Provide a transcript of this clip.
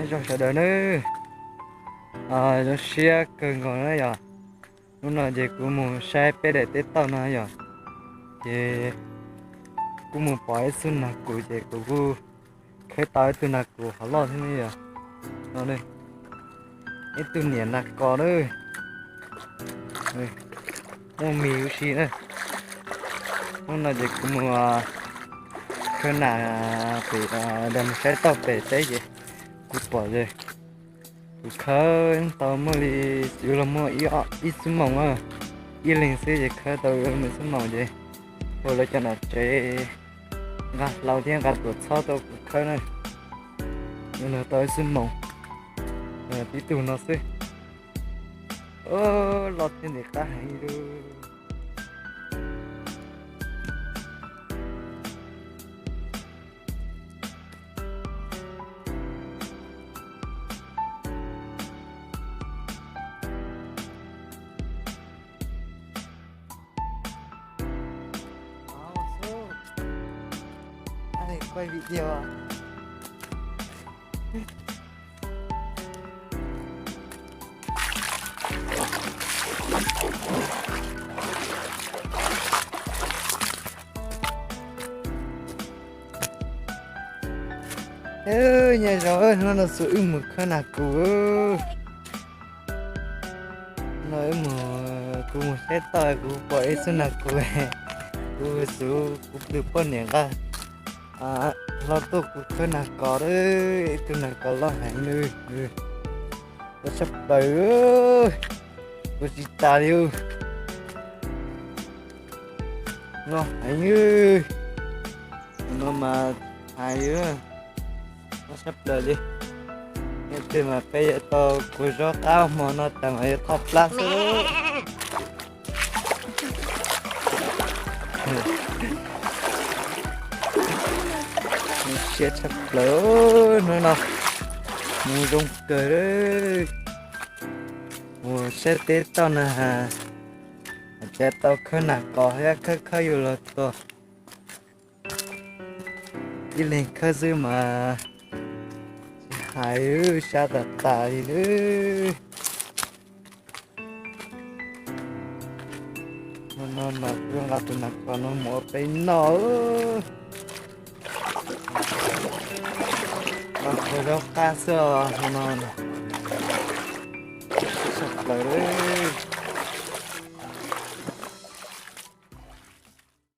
Zoo sawv daws nawb, zoo siab kawg nkaus na yom. Hnub no ces kuv mus saib peb daim teb tauj no yom, ces kuj mus pom ib xub nag kus ces kuv kuj khawb tau ib tug nag kus hov loj thiab ne yom. No, ib tug niam nag kos na, muaj mis ua si na. Hnub no ces kuv mus khawb nas pem, mus saib tauj pem teb ces kuv pom ces kuv khawb tau muaj li, yuav luag muaj ib xuab moos, ib leeg xwb ces khawb tau yuav luag ib xuab moos ces ua lawv cov nom tsev nqa hlau thiab nqa tuam txhob tuaj kuv khawb na. Yuav luag tau ib xuab moos, tib tug no xwb. Loj thiab ntim qab heev li. Nyob zoo, hnub no xub wb mus khawb nas kus. No wb mus, kuv mus saib tauj kuv pom ib xuab nas kus, kuv xub kuv pw poj niam nqa hlau tuaj kuv khawb nas kos, ib tug nas kos loj heev li, loj tshaj plaws, kuv tsis tas li, loj heev. No mas hais loj tshaj plaws li. Yog tiag mas peb yuav tau kua zaub qab hmo no tas mas yuav thoj plab xwb. Siab tshaj plaws, hnub no mus zoo kawg. Mus saib teb tauj na, hais tias tau khawb nas kos thiab khawb khawb yuav luag tau. Ib leeg khawb xwb mas tsis hais, sab tas tas li lawm. No mas kuv nqa tus nas kos no mus ua peb noj. Nqa kua zaub qab xwb os, no tshaj plaws lawm.